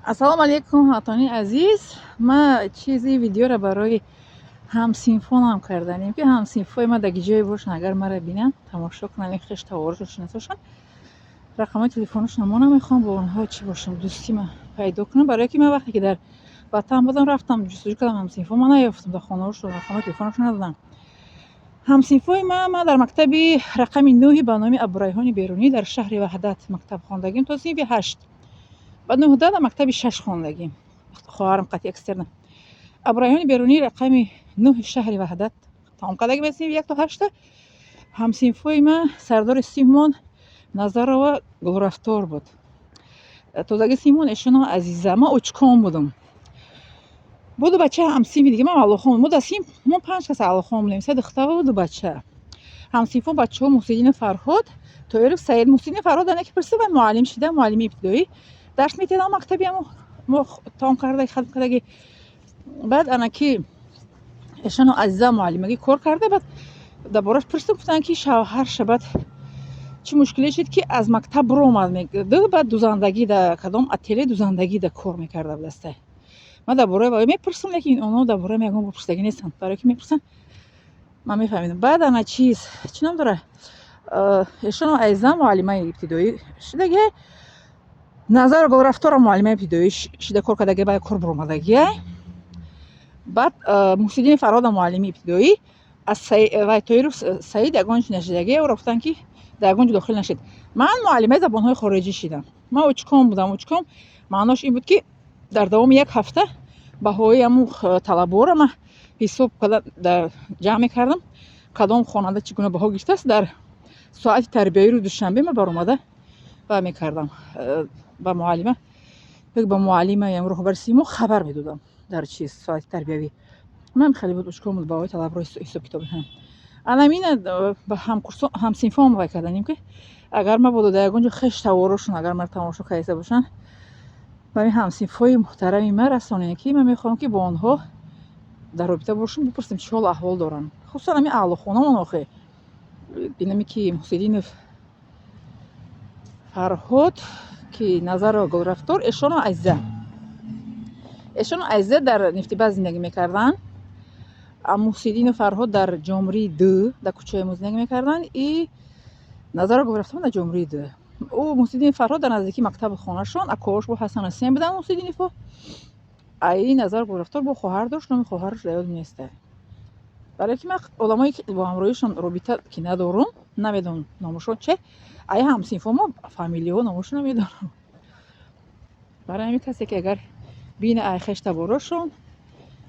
Ассалому алайкум, ҳамватанони азиз. Ман чизи видеоро барои ҳамсинфонам карданем, ки ҳамсинфҳои ман дар ҷое бошанд, агар маро бинанд, тамошо кунанд, хеш таворушро шиносошанд, рақамҳои телефонашонро мо намехоҳам бо онҳо чӣ бошам, дӯстима пайдо кунам, барое ки ман вақте ки дар ватан будам, рафтам, ҷустуҷӯ кардам, ҳамсинфҳо ман наёфтам, дар хонаҳошон рақамҳои телефонашон надоданд. Ҳамсинфҳои ман дар мактаби рақами 9 ба номи Абурайҳони Берунӣ дар шаҳри Ваҳдат мактаб хондагим то синфи 8. Баъд 9 дар мактаби 6 хондагим. Хоҳарам қати экстерна. Абурайҳони Берунӣ, рақами 9-и шаҳри Ваҳдат тамом кардагим ба синфи 1 то 8-та. Ҳамсинфҳои ман, сардори синфмон Назарова Гулрафтор буд. Тозаги синфмон эшоно Азиза. Ман учком будам. Буду бача ҳамсинфи дига, ман Аллохон. Мо дар синф мо панҷ кас Аллохон будем, се духтару ду бача. Ҳамсинфҳо бачаҳо Муҳсиддину Фарҳод, Тоиров Саид. Муҳсиддини Фарҳод ана ки пурсид, вай муаллим шида, муаллими ибтидоӣ. Дарс метиҳад мактаби ҳамо мо тамом карда, хатм кардаги. Баъд ана ки эшоно Азиза муаллимагӣ кор карда, баъд дар бораш пурсидам, гуфтанд, ки шавҳарша баъд чӣ мушкиле шуд, ки аз мактаб биромад, баъд дузандагӣ, дар кадом ателе дузандагӣ да кор мекарда будастай. Ман дар бораи вай мепурсам, лекин онҳо дар бораи ягон пурсидагӣ нестанд, барое ки мепурсанд, ман мефаҳмидам. Баъд ана чиз, чӣ ном дора, эшоно Азиза муаллимаи ибтидоӣ шудагиай, Назару Гулрафтора муаллимаи ибтидоӣ шида кор кардагиай, баъд кор биромадагиай. Баъд Муҳсиддини Фарҳода муаллими ибтидоӣ, аз вай Тоиров Саид ягон чи нашидагиай, ӯро гуфтанд, ки дар ягон ҷо дохил нашид. Ман муаллимаи забонҳои хориҷӣ шидам. Ман учком будам. Учком маънош ин буд, ки дар давоми як ҳафта баҳои ҳамун талабаҳоро ман ҳисоб карда ҷамъ мекардам, кадом хонанда чӣ гуна баҳо гирифтааст. Дар соати тарбиявӣ рӯзи душанбе ман баромада ва мекардам, ба муаллима, ба муаллима ям роҳбари симо хабар медодам дар чиз, соати тарбиявӣ. Ман хеле буд, учком буд, баҳои талабро ҳисоб китоб мекардам. Анамина ба ҳамкурсо, ҳамсинфом вай карданем, ки агар мабодо дар ягон ҷо хеш таворушон агар маро тамошо карда бошанд, ба ин ҳамсинфҳои муҳтарами ман расонем, ки ман мехоҳам, ки бо онҳо дар робита бошам, бипурсем, чӣ ҳол аҳвол доранд, хусусан ҳамин аълохонамон. Охе, инаме ки Муҳсиддинов Фарҳод, ки Назарова Гулрафтор, эшоно Азиза. Эшоно Азиза дар Нефтебаз зиндагӣ мекарданд, Муҳсиддину Фарҳод дар Ҷомрии д, дар кӯчаи мо зиндагӣ мекарданд, и Назарова Гулрафтор дар Ҷомрии д. Ӯ Муҳсиддини Фарҳод дар наздикии мактаби хонашон, акоҳош бо Ҳасан Ҳусейн буданд Муҳсиддинифо. Аи Назар Гулрафтор бо хоҳар дошт, номи хоҳараш дар ёдам неста, барое ки ман одамое ки бо ҳамроҳишон робита ки надорум, намедонам номашон че. Аи ҳамсинфомо фамилияҳо, номашон намедонам. Барои ҳамин касе ки агар бина, ай хеш таборошон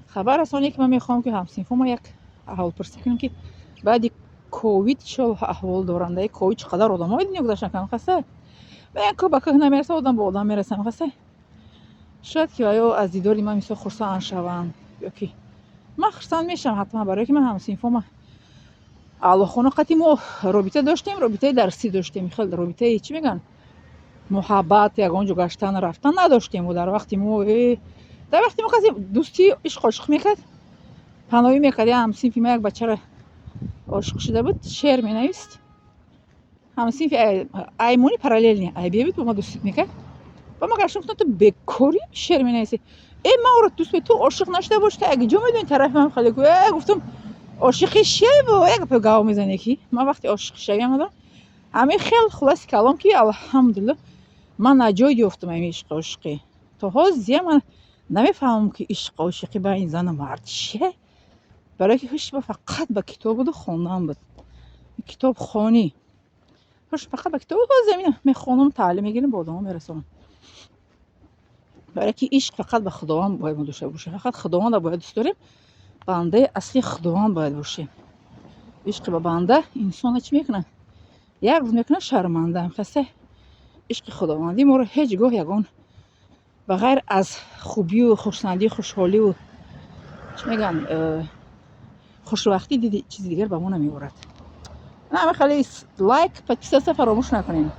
хабар расоне, ки ман мехоҳам, ки ҳамсинфомо як аҳволпурсӣ кунем, ки баъди ковид чӣ аҳвол доранд. Аи ковид чӣ қадар одамои дунё гузаштан кам хаста, як кӯҳ ба кӯҳ намераса, одам ба одам мераса, хаста. Шояд ки оё аз дидори ман мисол хурсанд шаванд ё ки ман хурсанд мешавам ҳатман, барое ки ман ҳамсинфома аълохона қати мо робита доштем, робитаи дарсӣ доштем, хел робитаи, чӣ мегӯянд, муҳаббат, ягон ҷо гаштан, рафтан надоштем. Дар вақти мо касе дӯстӣ, ишқ, ошиқ мекард, паноҳӣ мекард. Я ҳамсинфи ма як бачара ошиқ шуда буд, шеър менавист, ҳамсинфи аймони параллельный айбия буд, бо ма дӯстӣ мекард. Ба ма гаштам, гуфтам: «Ту бекорӣ шеър менависӣ?» «Э, ман ӯро дӯст, ту ошиқ нашуда бошӣ, ту аги ҷо медонӣ тарафи ман хеле». Э, гуфтам, ошиқи шебо як гапи гав мезанӣ, ки ман вақте ошиқ шавям надорам. Ҳамин хел хулоси калом, ки алҳамдулилло, ман наҷот ёфтам ами ишқи ошиқӣ. То ҳозия ман намефаҳмам, ки ишқи ошиқӣ байни зану мард чие, барое ки ҳуши фақат ба китоб буду хондан буд, китобхонӣ, ҳуш фақат ба китоб. Ҳозир ина мехонам, таълим мегирам, ба одамо мерасонам, барое ки ишқ фақат ба Худованд бояд мо дошта бошем, фақат Худовандро бояд дӯст дорем, бандаи асли Худованд бояд бошем. Ишқи ба банда инсонро чӣ мекунад? Як рӯз мекунад шарманда. Хаста, ишқи худовандӣ моро ҳеҷ гоҳ ягон ба ғайр аз хубию хурсандию хушҳолию, чӣ мегӯянд, хушвақтӣ диди, чизи дигар ба мо намеорад. Ҳама хеле лайк, подписаться фаромӯш накунем.